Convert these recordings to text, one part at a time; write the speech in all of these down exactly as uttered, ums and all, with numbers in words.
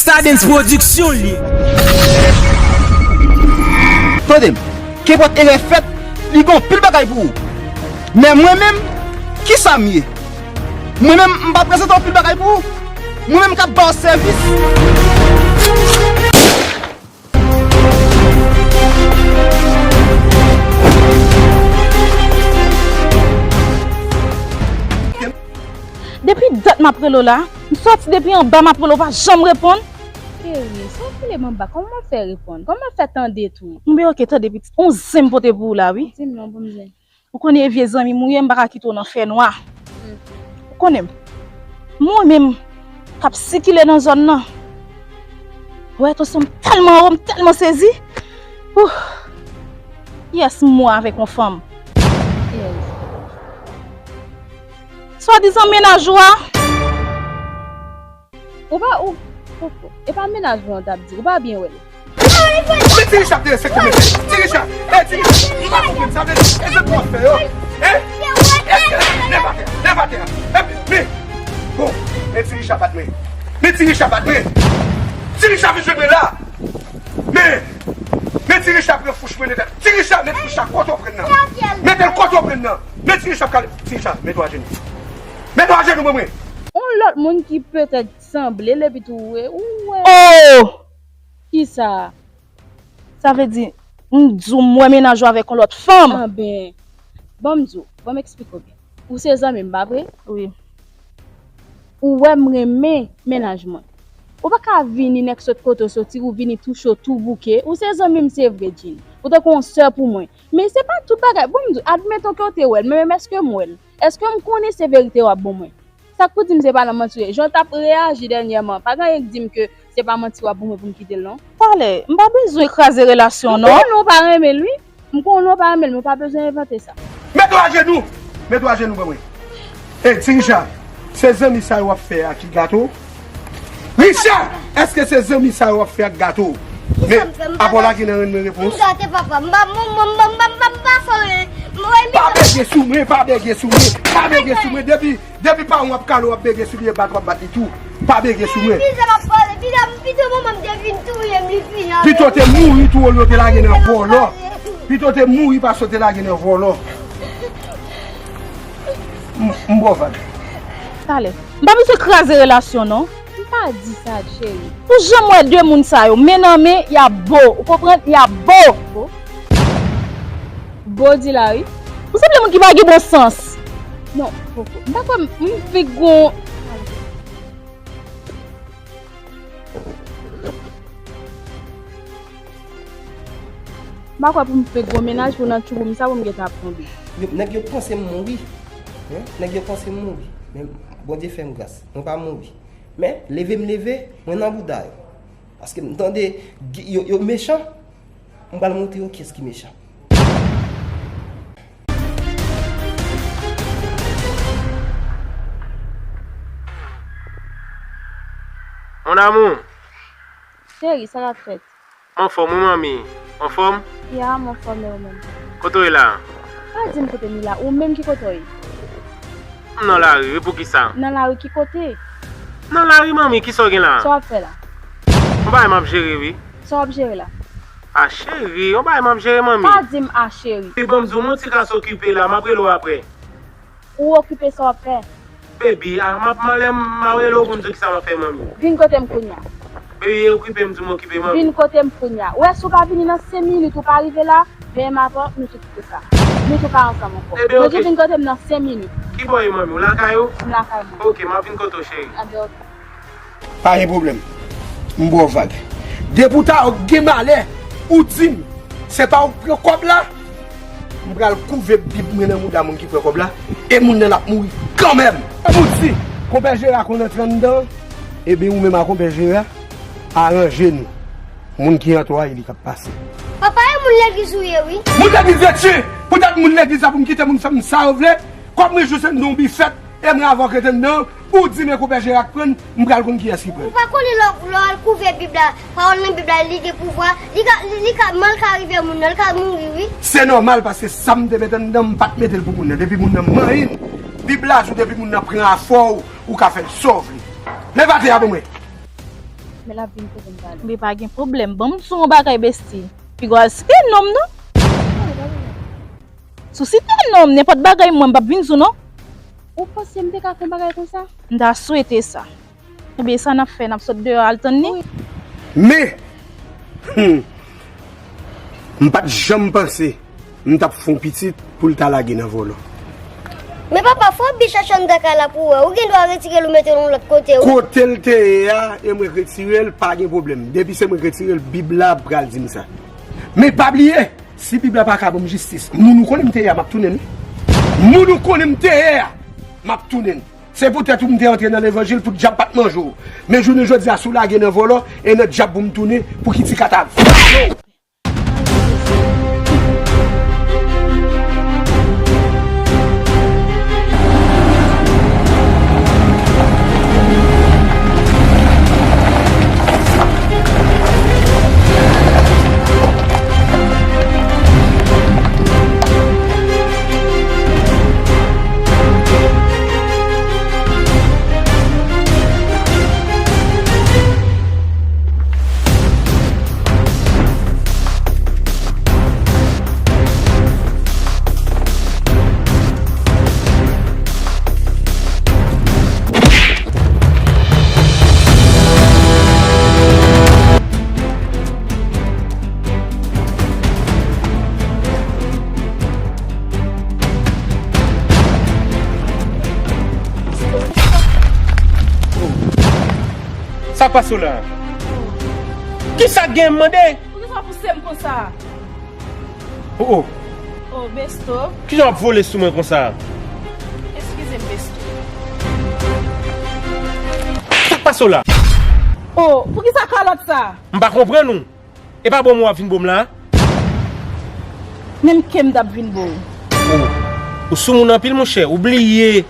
Stardens Production li. Tande m, kenpòt erè fèt, li gen anpil bagay pou ou. Men mwen menm, kisa m ye? Mwen menm, m pa prezante anpil bagay pou ou. Mwen menm k ap ba w sèvis. Depi dat m ap rele w la, m sòti depi anba m ap rele w, ou pa janm reponn. Cheri, sa w rele m anba, kòman m ap fè reponn? Kòman m ap fè tande tou? Bon, oke, tande pitit. On zen m pote pou ou la, wi. Di m non, bon, m zen. Ou konnen e vye zanmi m ou ye, m pa ka kite w nan fènwa. Ou konnen m. Mwen menm k ap sikile nan zòn nan. Wè, tansyon m tèlman wo, m tèlman sezi. Ouh. Yes, m mò avèk yon fanm. Yes. Swadizan mennaj ou a. Ou pa, ou, ou, e pa mennaj ou an t ap di, ou pa byen wè l. Men Ti Richa ap derespekte m, mesye. Ti Richa, e Ti Richa, m pa konprann sa, men e zòt w ap fè yo. Hein? Èske, lève atè, lève atè. Epi, men, bon, men Ti Richa bat mwen. Men Ti Richa bat mwen. Ti Richa vin jwenn mwen la. Men, men Ti Richa pran fouch mwen nan tèt. Ti Richa, men Ti Richa, kote w pran nan? Mete l kote w pran nan. Men Ti Richa ap kale. Ti Richa, mete w ajenou. Mete w ajenou, mwen, mwen. On lòt moun ki petèt sanble l epi tou ou wè, ou wè. Oh! Kisa? Sa vle di, m di w m wè mennaj ou avèk yon lòt fanm. Anben, ban m di w, ban m eksplike w byen. Ou se zanmi m, pa vre? Wi. Ou wè m renmen mennaj mwen. Ou pa ka vini nèk sot kote w soti, ou vini touche w tou bouke. Ou se zanmi m, se vre, Jean. Ou tankou yon sè pou mwen. Men se pa tout bagay. Bon, m di w, admeton ke w te wè l, men menm èske m wè l? Èske m konnen se verite w ap ban mwen? Sa k pou di m se pa nan manti w ye? Jan w t ap reyaji dènyèman, pa gen anyen k di m ke se pa manti w ap ban mwen pou m kite l non. Talè, m pa bezwen kraze relasyon w non. M konnen w pa renmen l wi. M konnen w pa renmen l, men w pa bezwen envante sa. Mete w ajenou! Mete w ajenou ban mwen. Ey, Ti Richa, se zanmi sa yo w ap fè a ki gate w? Richa, èske se zanmi sa yo w ap fè a k gate w? Men, apa w lage nan renmen repons? M gate papa, m pa, m, m, m, m, m, m pa fò, eh, m, eh, Pa bege sou mwen, pa bege sou mwen, pa bege sou mwen. Depi, depi paran w ap kale w, w ap bege sou li, e bat w ap bat li tou. Pa bege sou mwen. Pizza m ap pale, pizza, pito manman m te vin touye m, li fini avè m. Pito te mouri tou olye w te lage nan vòlò. Pito te mouri pase w te lage nan vòlò. M, m ba w vag. Talè. M pa bezwen kraze relasyon non. M pa di sa, cheri. Ou janm wè de moun sa yo, men nan men, y ap bo. Ou konprann? Y ap bo. Bo? Bo di la, wi. Ou sanble moun ki pa gen bon sans. Non, poko. M pa kwè m, m fenk gon. M pa kwè pou m fenk gon mennaj pou nan tchoubou m sa pou m gentan ap tonbe. Yo, nèg yo panse m mouri. Hein? Nèg yo panse m mouri. Men Bondye fè m gras. Mwen pa mouri. Men, leve m leve, mwen nan bouda yo. Paske m tande yo, yo mechan, m pral montre yo kiyès ki mechan. Mon amour. Cheri, sa k ap fèt? Anfòm wi manmi. Anfòm? Ya, m anfòm e ou menm? Kote w ye la? Pa di m kote m ye la, ou menm ki kote w ye? M nan lari wi, poukisa? Nan lari ki kote? Nan lari manmi, kisa w gen la? Sa w ap fè la? Yon bagay m ap jere wi. Sa w ap jere la? A cheri, yon bagay m ap jere manmi. Pa di m a cheri. Pi bon m di w, mon ti ka okipe la, m ap rele w aprè. Ou okipe sa w ap fè? Baby, a, m ap, m anlè, m a rele w pou m di w kisa m ap fè manmi. Vin kote m kounya. Baby, okipe m di m okipe manmi. Vin kote m kounya. Ou wè si w pa vini nan senk minit ou pa rive la, veye m avè w, nou tou kite sa. Nou tou pa ansanm ankò. Mwen di vin kote m nan senk minit. Ki bò w ye manmi? Ou lakay ou? M lakay mwen. Ok, m ap vin kote w cheri. Anben ok. Pa gen pwoblèm. M ba w vag. Depi w ta gen malè, ou di m, se pa ou k pran kòb la? M pral kouve bib mwen nan mouda moun ki pran kòb la, e moun nan ap mouri kanmenm. Ou di, konpè Jera konn antre anndan, ebyen ou menm a konpè Jera, aranje nou. Moun ki antre w a, e li k ap pase. Papa, e moun legliz ou ye, wi. Moun legliz vèti! Poutèt moun legliz la pou m kite moun fè m sa yo vle, kòm mwen jis anndan yon bifèt, e mwen avè w k rete anndan, ou di men konpè Jera k pran l, m pral konn kiyès ki pran l. Ou pa konnen lè, lè w al kouve Bib la, pawòl nan Bib la, li gen pouvwa, li ka, li, li ka, mal ka rive moun nan, li ka mouri, wi. Se nòmal, paske sa m te mete anndan, m pa t mete l pou moun nan. Depi moun nan manyen Bib la, jou depi moun nan pran afè w, ou ka fè l sa w vle. Leve atè a pou mwen. Men l ap vin kote m pale. Li pa gen pwoblèm. Ban m di w yon bagay, besti. Piga w al site non m, non. Si w site non m, nenpòt bagay mwen, m p ap vin di w, non. Ou panse m te ka fè yon bagay konsa? M ta swete sa. Ebyen, sa n ap fè, n ap sot deyò al tann li? Men, hmm, m pa t janm panse m t ap fè yon pitit pou l ta lage nan vòlò. Men papa, fò w bi chache anndan kay la pou w wè. Ou gen dwa retire l ou mete l yon lòt kote, wi. Kote l te ye a, e mwen retire l, pa gen pwoblèm. Depi se mwen k retire l, Bib la pral di m sa. Men pa bliye, si Bib la pa ka ban m jistis, moun ou konnen m te ye a, m ap tounen l. Moun ou konnen m te ye a, m ap tounen l. Se poutèt ou m te antre nan levanjil pou dyab pa t manje w. Men jounen jodi a, si w lage nan vòlò, e nan dyab pou m tounen pou ki ti kata vòlò. Sa k pase w la? Kisa k gen, m mande? Poukisa w pouse m konsa? Oh, oh. Oh, Besto. Kijan w ap vole sou mwen konsa? Eskize m, Besto. Sa k pase w la? Oh, poukisa kalòt sa? M pa konprann ou. E pa bo m w ap vin bo m la? Menm ke m t ap vin bo w. Oh, ou soumoun anpil, monchè. Ou bliye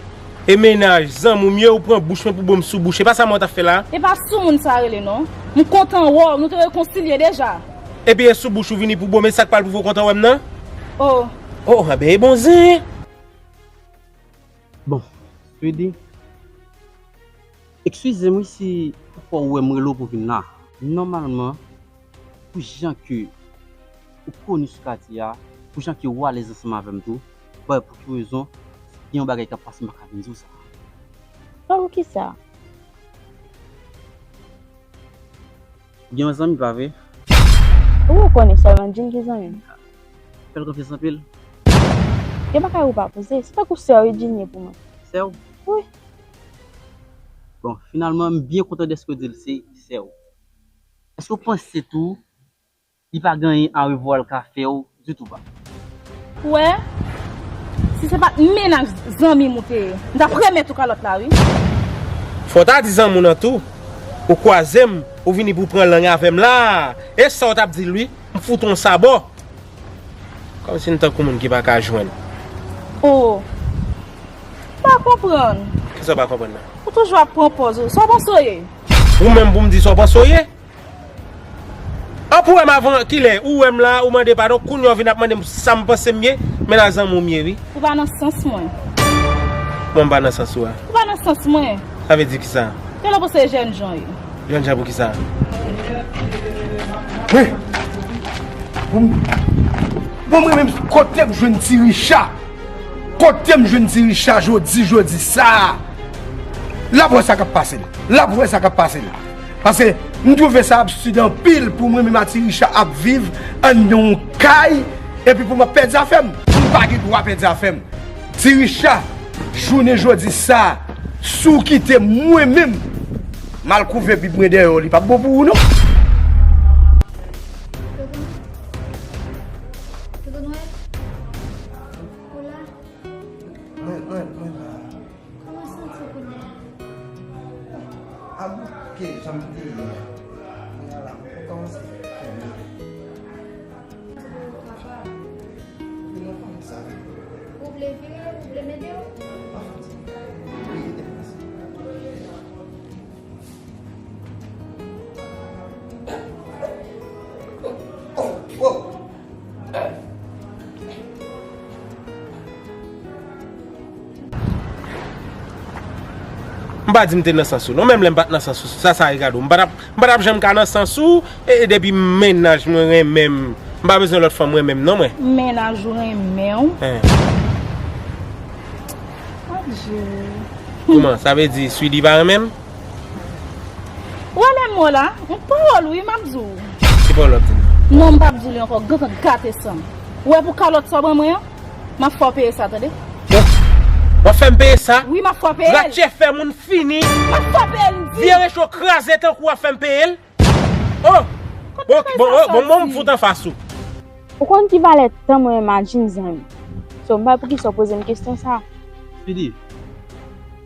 e mennaj, zanmi w m ye, ou pran bouch mwen pou bo m sou bouch. E pa sa mwen t ap fè la? E pa soumoun sa rele, non. M kontan wè w, nou te rekonsilye deja. Epi e sou bouch ou vini pou bo m, e sa k pral pwouve w kontan wè m nan? Oh. Oh, anben, e bon zen. Bon, Freddy, eskize m wi si ou fè w wè m rele w pou vin la. Nòmalman, pou jan ke ou koni sou katye a, pou jan ke ou alèz ansanm avè m tou, bay pou ki rezon, gen yon bagay k ap pase m pa ka vin di w sa. Pou kisa? Ou gen yon zanmi, pa vre? Ou rekonèt sèlman Jean ki zanmi m. Fè l konfyans anpil. Gen bagay ou pa poze. Se tankou sè w Eugenie pou mwen. Sè w? Wi. Bon, finalman, m byen kontan dèske w di l se sè w. Èske w panse tou li pa gen anyen a revwa l ka fè w ditou, pa? Ou wè, si se pa t mennaj zanmi m ou te ye, m t ap remèt ou kalòt la, wi. Fò w ta di zanmi w nan tou, ou kwaze m, ou vini pou pran lang avè m la. E sa w t ap di l, wi, m fout ou yon sabò. Kòmsi m tankou moun ki pa ka jwenn. Oh, m pa konprann. Kisa w pa konprann nan? Ou toujou ap pran pòz ou. Sa w panse w ye? Ou menm pou m di sa w panse w ye? An pou wè m avan kilè? Ou wè m la, ou mande padon, kounye a w vin ap mande m sa m panse m ye, men la zanmi w m ye, wi. Ou pa nan sans mwen. Mwen m pa nan sans ou a? Ou pa nan sans mwen. Sa vle di kisa? Kè lè w panse jèn jan ye? Jèn jan pou kisa? Wi. Bon, bon, mwen menm, kote m jwenn ti Richa? Kote m jwenn ti Richa jodi, jodi sa a? L ap wè sa k ap pase l. L ap wè sa k ap pase l. Paske m twouve sa absid anpil pou mwen menm a ti Richa ap viv anndan yon kay, epi pou m ap pèdi afè m. M pa gen dwa pèdi afè m. Ti Richa, jounen jodi sa a, si w kite mwen menm, m al kouvè bib mwen dèyè w, li p ap bon pou ou non. Mwen, mwen, mwen la. Kòman w santi w kounye a? A bouke jan m te ye a. Kounye a la, m kòmanse fè byen. Vin nan fanmi sa. Ou vle vini? Ou vle m ede w? Pa fatige. Wi, ede m pase. M Pa di m te nan sans ou non, menm lè m pa t nan sans ou, sa sa regade w. M pa t ap, m pa t ap janm ka nan sans ou, e, e depi mennaj mwen renmen m, m pa bezwen lòt fanm renmen m non mwen. Mennaj ou renmen w? Hen. Adje. Kouman? Sa vle di Swidi pa renmen m? Ou renmen m la? Yon pawòl wi m ap di w. Ki pawòl w ap di m? Non, m p ap di w li ankò, grantann gate san m. Ou wè pou kalòt sa w ban mwen an? M ap fè w peye sa, tande? W ap fè m peye sa? Wi, m ap fè w peye l. Gratye fè moun fini. M ap fè w peye l, m di. Vye recho kraze tankou w ap fè m peye l. Oh! Bon, bon, bon, bon, m fout anfas ou. Ou konn ki valè tan mwen imajine zanmi. So, m pa wè poukisa w poze m kesyon sa. Swidi,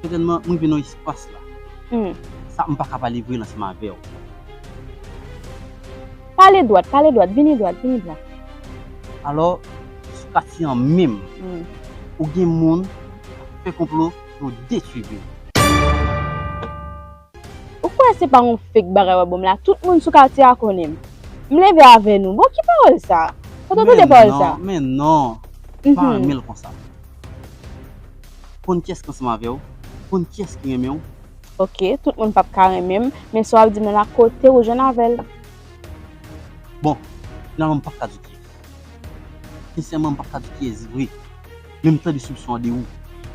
sètènman, m rive nan espas la. Hmm. Sa m pa ka pale vre l ansanm avè w. Pale dwat, pale dwat, vini dwat, vini dwat. Alò, sou katye an menm, hmm, ou gen moun k ap fè konplo pou yo detwi vi w. Ou kwè se pa yon fake bagay w ap ban m la? Tout moun sou katye a konnen m. M leve avè nou. Bon, ki pawòl sa? Kote w tande pawòl sa? Men non, men non. Mhm. Pa renmen l konsa. Konn kiyès ki ansanm avè w, konn kiyès ki renmen w. Ok, tout moun p ap ka renmen m, men sa w ap di m nan la, kote ou jwenn avè l? Bon, finalman, m p ap ka di w kiyès. Sensèman, m p ap ka di kiyès vre, men m tande soupson an de ou.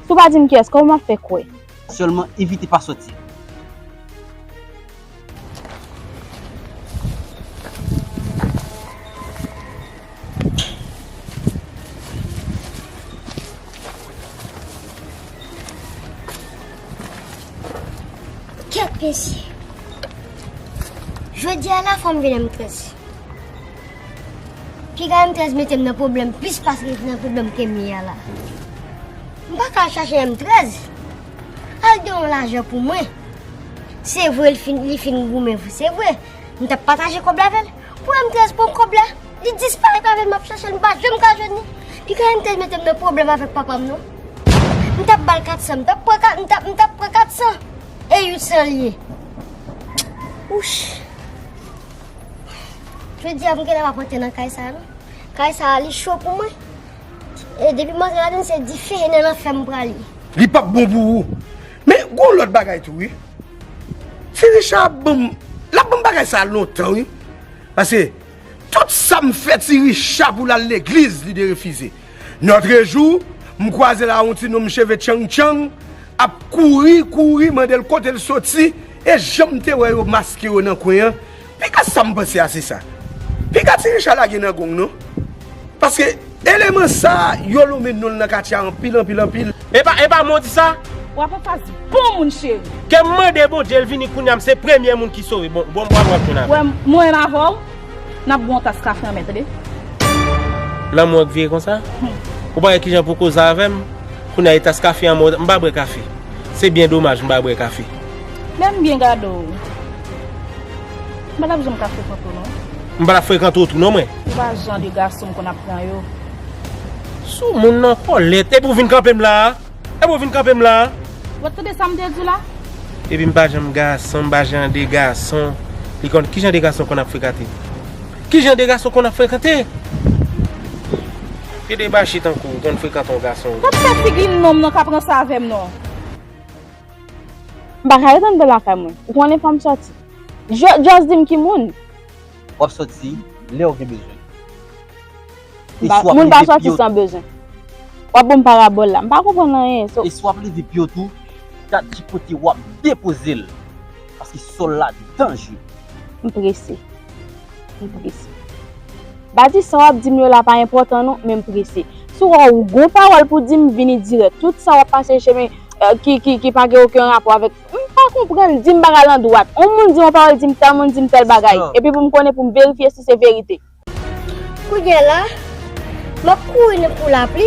Si w pa di m kiyès, kòman m ap fè kwè? Sèlman evite pa sòti. Kèt mesye. Jodi a la fò m vin M trèz. Piga M trèz mete m nan pwoblèm plis pase nan pwoblèm ke m ye a la. M pa ka al chache M trèz. Al gen yon lajan pou mwen. Se vre, li fin, li fin goumen vre. Se vre, m t ap pataje kòb la avè l. Pou M trèz pran kòb la, li disparèt avè l, m ap chache l, m pa janm ka jwenn li. Piga M trèz mete m nan pwoblèm avèk papa m non. M t ap ba l kat san, m t ap pran kat, m t ap, m t ap pran kat san. E uit san li ye. Wouch. Jodi a m genlè p ap antre nan kay sa a non. Kay sa a li cho pou mwen. E depi m antre ladann se dife e nan lanfè m prale. Li p ap bon pou ou. Men gon lòt bagay tou wi. Ti Richa ap ban m, l ap ban m bagay sa a lontan wi. Paske tout sa m fè Ti Richa pou l al legliz li te refize. Nòtrejou, m kwaze l a yon ti nonm cheve tchang tchang, ap kouri, kouri, mande l kote l soti, e jan m te wè yo maske yo nan kwen an, piga sa m panse a se sa. Piga Ti Richa lage nan gong non. Paske eleman sa a, yo lonmen non l nan katye a anpil, anpil, anpil. E pa, e pa mwen w di sa? W ap anfas bon moun, cheri. Ke m mande Bondye l vini kounye a, m se premye moun ki sove. Bon, bon, m pral wè jwenn avè l. Wè, mwen menm avè w, n ap bwè yon tas kafe anmè, tande? Lanmou an k vire konsa? Hmm. Ou pa wè kijan pou koze avè m? Kounye a, e tas kafe an, m pa bwè kafe. Se byen domaj, m pa bwè kafe. Men m byen gade w. M pa t ap janm ka frekante w non. M pa t ap frekante w tou non mwen. Ou pa jan de gason m konn ap pran yo. Sou moun nan kòlèt. Epi w vin kanpe m la a? Epi w vin kanpe m la a? Ou pa t tande sa m te di w la? Epi m pa janm gason, m pa jan de gason. Li konn, ki jan de gason konn ap frekante? Ki jan de gason konn ap frekante? Ki debachi tankou w konn frekante yon gason? Gad fè figi nonm nan k ap ranse avè m non. M pa ka ret anndan lakay mwen. Ou konnen fò m sòti. Just di m ki moun. W ap sòti lè w gen bezwen. Moun pa sòti san bezwen. W ap ban m parabòl la. M pa konprann anyen. So, e si w ap leve pye w tou, gad ki kote w ap depoze l. Paske sòl la danje. M prese. M prese. M pa di sa w ap di m yo la pa enpòtan non, men m prese. Si w wè w gon pawòl pou di m, vini dirèk. Tout sa w ap pase chemen, eh, ki, ki, ki pa gen okenn rapò avèk, m pa konprann. Di m bagay lan dwat. Yon moun di m yon pawòl, di m tèl moun di m tèl bagay. Epi pou m konnen, pou m verifye si se verite. Kounye a la, m ap kouri nan kou lapli.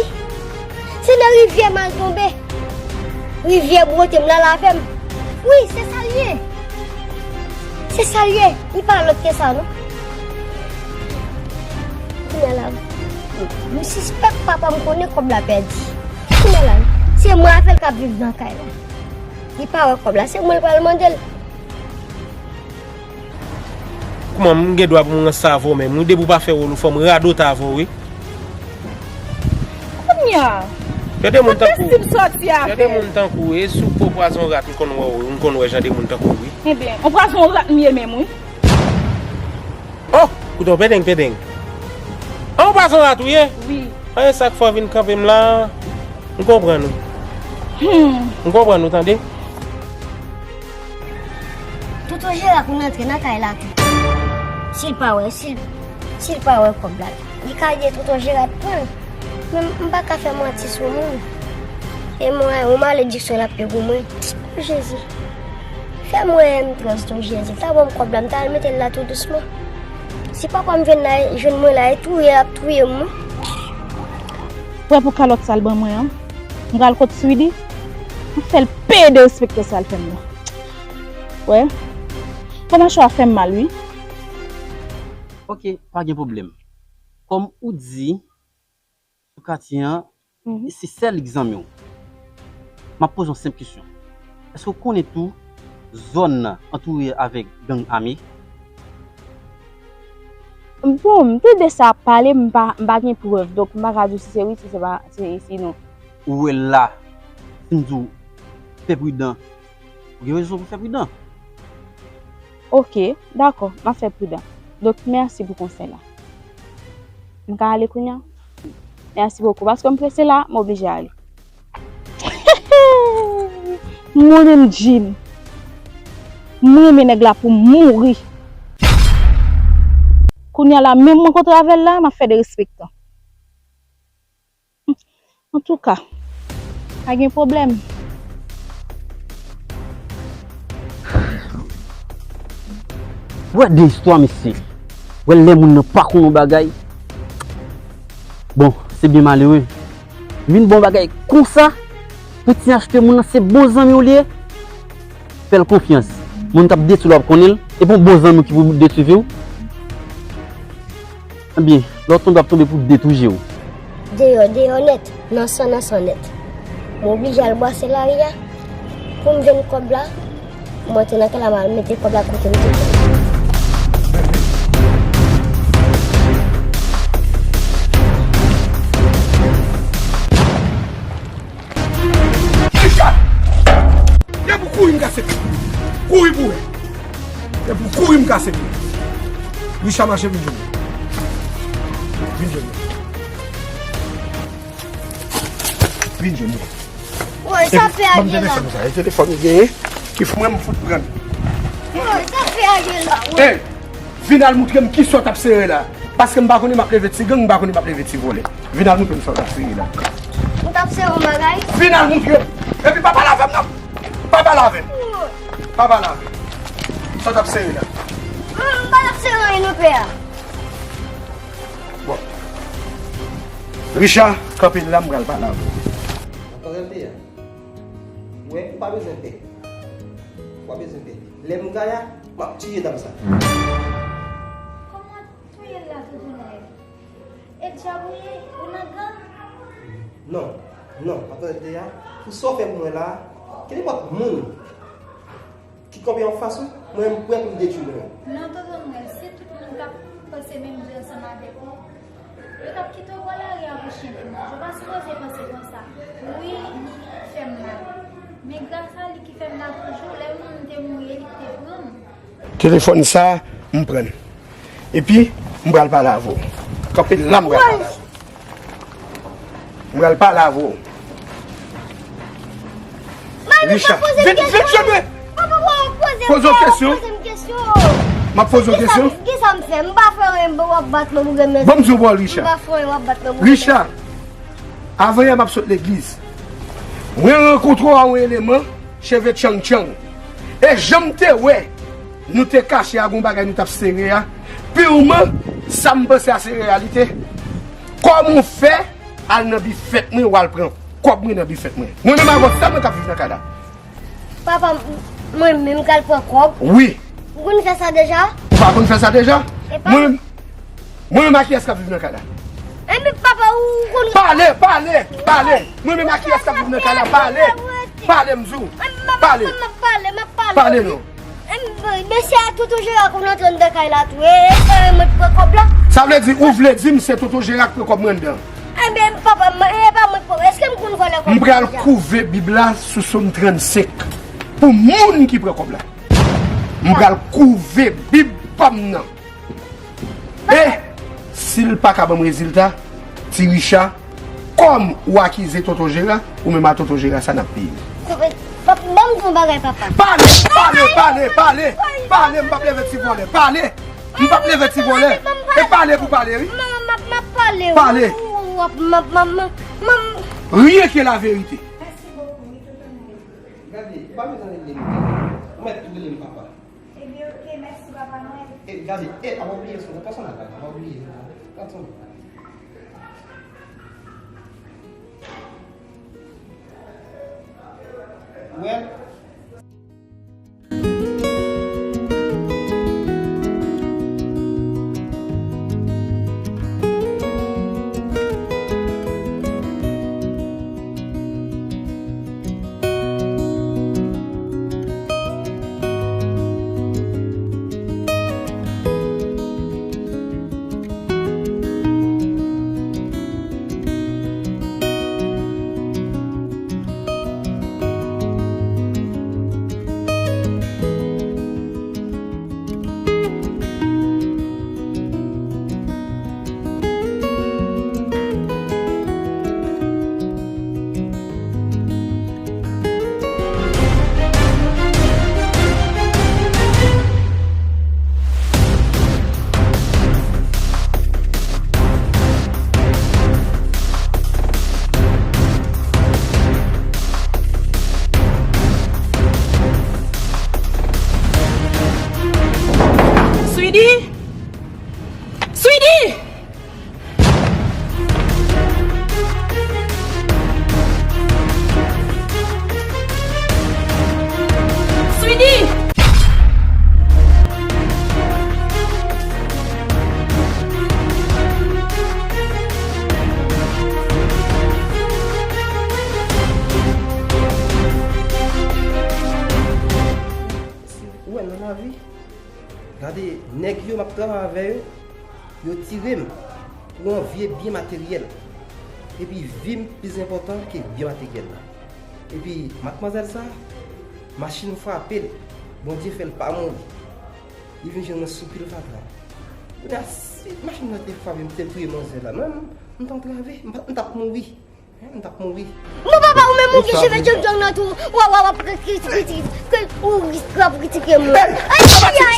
Se nan rivyè m al tonbe. Rivyè bwote m la lave m. Wi, se sa l ye. Se sa l ye. Li pa lòt ke sa non. Kounye a la, m sispèk papa m konnen kòb la pèdi. Kounye a la, se mwen avè l k ap viv nan kay la. Li pa wè kòb la, se mwen l pral mande l. Kouman m gen dwa pou m ranse avè w menm wi? Depi w pa fè wòl ou, fò m radote avè w wi. Kounye a, Jan de moun tankou w. Jan de moun tankou w, e si w pran pwazon rat, m konn wè w, m konn wè jan de moun tankou w, wi. Ebyen, yon pwazon rat m ye menm, wi. Oh! Koute w, pendeng, pendeng. An, yon pwazon rat ou ye? Wi. An, e sa k fè w vin kanpe m la? M konprann ou. Hmm. M konprann ou, tande. Tonton Jera konn antre nan kay la tou. Si l pa wè, si l, si l pa wè kòb la, li ka di Tonton Jera pran l. Men m pa ka fè manti sou moun. E mwen, yon malediksyon l ap ye pou mwen. Jezi. Fè m wè M trant tou, Jezi. Fè ban m kòb la, m ta al mete l la tou dousman. Si papa m jwenn la, jwenn mwen la, e touye l ap touye m, wi. Prè pou kalòt sa l ban mwen an. M pral kot Swidi. M fè l peye derespektan sa l fè m nan. Wè. Kòman cho a fè m mal, wi. Ok, pa gen pwoblèm. Kòm ou di, sou katye an, e se sèl egzanmen w. M ap poze yon senp kesyon. Èske w konnen tou zòn nan antoure avèk gang ame? Bon, m tande sa ap pale, m pa, m pa gen prèv, donk m pa ka di w si se wi, si se pa, si, si non. Ou wè la, si m di w fè pridan, ou gen rezon pou fè pridan. Ok, dakò, m ap fè pridan. Donk, mèsi pou konsèy la. M ka ale kounye a? Mèsi bokou. Paske m prese la, m oblije ale. Mwen menm, Jean, m renmen nèg la pou m mouri. Kounye a la, menm mwen kontre avè l la, m ap fè derespektan. Antouka, pa gen pwoblèm. Wè de istwa, mesye. Wè lè moun nan pa konn yon bagay. Bon, se byen malere. Vin bon bagay konsa, pou ti achte moun nan se bon zanmi w li ye. Fè l konfyans. Moun k ap detwi l w ap konnen l, e pa yon bon zanmi w ki pou detwi vi w. Ebyen, lè w tonbe, w ap tonbe pou detwi je w. Deyò, deyò nèt, nan san, nan san nèt. Mwen oblije al bwase lari a. Pou m jwenn kòb la, mwen te nan kay la, m al mete kòb la kote m te pran. Richard! Depi w kouri, m kase pye w. Kouri pou wè. Depi w kouri, m kase pye w. Richard, mache vin jwenn mwen. Vin jwenn mwen. Vin jwenn mwen. Woy, sa fè a gen la? Ban m telefòn sa. E telefòn ou genyen ki fè mwen m fout pran l. Woy, sa fè a gen la? Woy. Hey! Vin al moutre m kisa w t ap sere la. Paske m pa konnen m ap leve ti gang, m pa konnen m ap leve ti vòlè. Vin al moutre m sa w t ap sere la. Ou t ap sere yon bagay? Vin al moutre m. Epi pa pale avè m non. Pa pale avè m. Pa pale avè m. Sa w t ap sere la. M pa t ap sere anyen non, pè a. Bon. Richard, kanpe la, m pral pale avè w. Antann pè a. Wè, ou pa bezwen pè. Ou pa bezwen pè. Lè m kay la, m ap tiye dam sa. Kòman touye l la, toutounèf? E djab ou ye, ou nan gang? Non, non, pa tande a. Pou sa w fè pou mwen la, kenenpòt moun ki kanpe anfas ou, mwen m prè pou m detwi mwen. Non, tonton Nwèl, si tout moun t ap panse menm jan ansanm avèk ou, yo t ap kite w bò lari a pou chen te manje. Ou pa sipoze panse konsa. Wi, li fè m mal. Men gras a li ki fè m la toujou, lè moun te mouri, e li ki te pran m. Telefòn sa, m pran l. Epi, m pral pale avè w. Kanpe la, m pral pale avè w. M pral pale avè w. Richard, vin, vin jwenn mwen. Poze w kesyon. M ap poze w kesyon. Kisa m fè? M pa fè anyen, w ap bat mwen pou grenn mèsi. Ban m di w pawòl, Richard. M pa fè anyen, w ap bat mwen pou grenn mèsi. Richard, avan yè m ap sot legliz. Mwen rankontre w a yon eleman, cheve tchang tchang. E jan m te wè nou te kache a, gon bagay nou t ap sere a, piman, sa m panse a se reyalite. Kòman w fè al nan bifèt mwen, w al pran kòb mwen nan bifèt mwen? Mwen menm avè w sèlman k ap viv nan kay la. Papa, m-, mwen menm k al pran kòb? Wi. Ou konn fè sa deja? Ou pa konn fè sa deja? Mwen menm, mwen menm a kiyès k ap viv nan kay la? Enben papa, ou konn... Pale, pale, pale. Mwen menm a kiyès k ap viv nan kay la? Pale. Pale, m di w. Pale. M ap pale, m ap pale. Pale non. Mesye a, tonton Jera konn antre anndan kay la tou. E, e, mwen t pran kòb la. Sa vle di, ou vle di m se tonton Jera k pran kòb mwen anndan? Enben, Papa, m, e pa mwen k pran. Èske m konn vòlè kòb deja? M pral kouve Bib la sou Sòm trannsenk pou moun ki pran kòb la. M pral kouve Bib pa m nan. E si l pa ka ban m rezilta, Ti Richa, kòm ou akize Tonton Jera, ou menm a Tonton Jera sa n ap peye. Papa, papa, ban m di yon bagay, papa. Pale, pale, pale, pale, pale, m p ap leve ti vòlè, pale. M p ap leve ti vòlè. E pale pou pale, wi. Manman, m ap, m ap pale, wi. Pale. W ap, m ap, m ap, m ap, m ap. Rien que la vérité. Gade, ou pa bezwen rele m papa. Ou mèt tou rele m papa. Ebyen, oke, mèsi, papa mwen. E, gade, e, a pa bliye, se yon pèsonaj la, a pa bliye. Pran swen. Well. Swidi! Swidi! Swidi! Ou wè nan lavi, gade, nèg yo m ap travay avè yo, yo tire m pou yon vye byen materyèl. Epi vi m plis enpòtan ke byen materyèl la. Epi madmwazèl sa, machin frape l, Bondye fè l pa mouri. Li vin jwenn mwen sou pil fatra. Kounye a, si machin nan te frape m, te touye manzè la, mwen, m t antrave, m pa, m t ap mouri. M t ap mouri. Non, papa, ou menm ou gen cheve djongdjong nan tou. W ap, w ap, w ap kritike, kritike, ou w ap kritike moun. Ayayay!